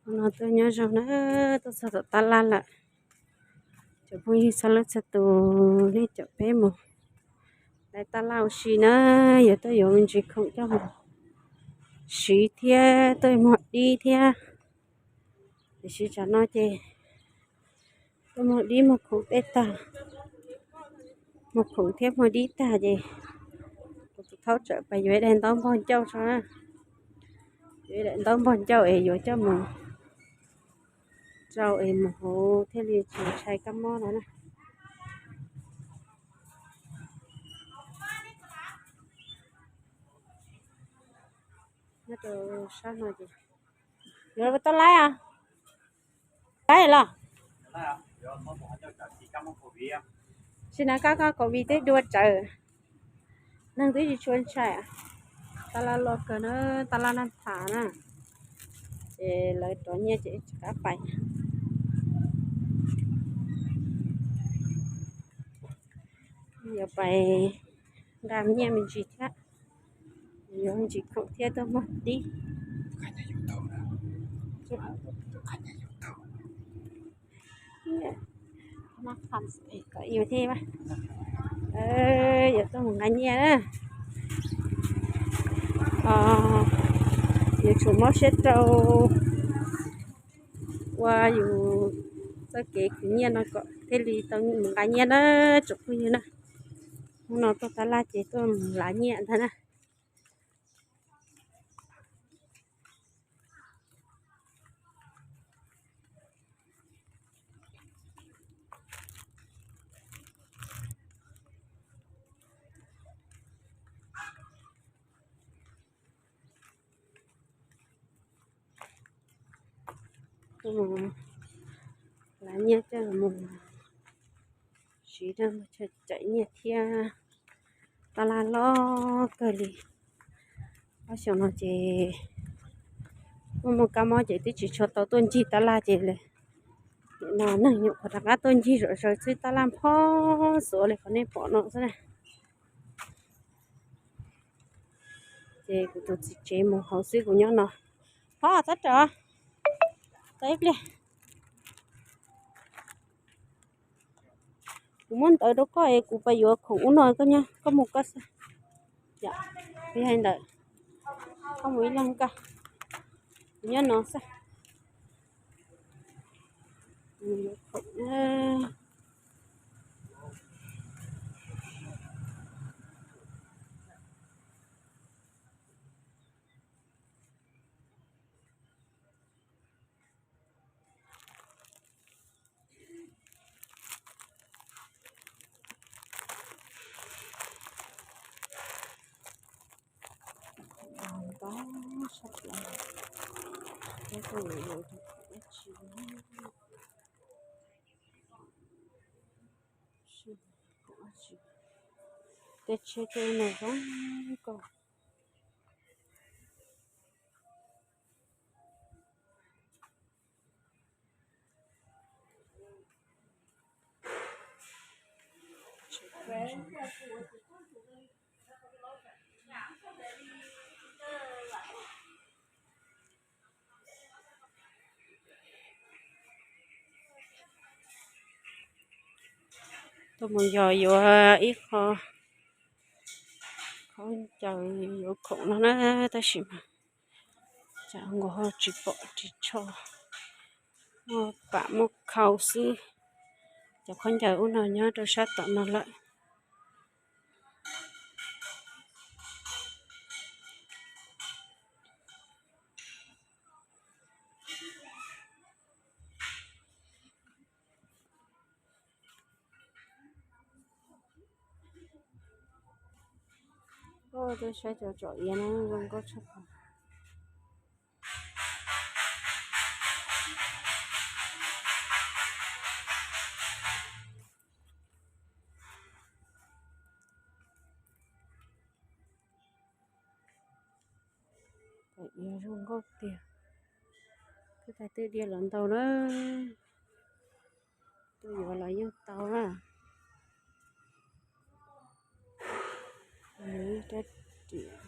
No tuaj nyob zoo na, tuaj txog tom tab laj lawm. Cov phooj ywg txhua leej txhua tus, nej caum peb mus lawv tab laj ua si na, yuav tuaj yuav me ntsis khoom coj mus siv thiab tuaj muag dib thiab. Tiam sis tsam no ces tuaj muag dib muag khoom tej tag, muag khoom thiab muag dib tag ces kuv tus thaub txawm pais yuav ib daim ntaub npog ncauj tso, yuav ib daim ntaub npog ncauj es yuav coj mus rau es mus hauv thiaj li tsis ntshai kab mob no na. Nyob rau sab no ces yuav tau laib os, laib los. Tsis na koj, koj covid twb dua tsawv, neeg twb tsis tshua ntshai. Tab laj loj kawg na, tab laj naj tham na, ces lawv rov nyiaj ces tsis kam pais. Yuav pais nqa nyiaj me ntsis thiab, yuav me ntsis khoom thiab tuaj muag dib. Kom yus thiab, yuav tuaj mus nqa nyiaj na. Yuav tsum mob siab rau ua yus txoj kev khwv nyiaj no kom thiaj li tau mus nqa nyiaj na tsoom phooj ywg na. Hnub no tuaj tab laj ces tuaj mus lav nyiaj ntag na. Tuaj mus lav nyiaj coj mus siv rau chaw cawm nyiaj thiab. Tab laj loj kawg li. Ob xyoos no ces muaj muaj kab mob ces twb tsis tshua tau tuaj ncig tab laj ces nim no neeg nyuam qhuav rov qab tuaj ncig zom zaws xwb, tab laj phob xuav li qhov nej pom no xwb na. Ces kuv tus txiv tsev mus hauv xwb, kuv nyob no. Phob, txhob rawm, txhob ib pliag. Kuv muab ntawv rau koj es kuv pais yuav khoom ub no, koj nyob koj mus koj xwb. Kuv yog li ntawd, koj mus ib leeg koj, kuv nyob no xwb. Tej tsheb tej no zoo kawg. Tuaj mus yos yuav ib qho khaub ncaws yuav khoom no na, tab sis mas tsam nkaus ho tsis pom ris tsho, muaj pam muaj khau xwb. Cov khaub ncaws ub no nyob rau sab tom no lawm. Tuaj saib cov tsom iav na, zoo nkauj tshaj plaws. Tsom iav zoo nkauj tiag. Twb tag twb diaj los ntau na. Tuaj yuav los yeej tau na. Rab riam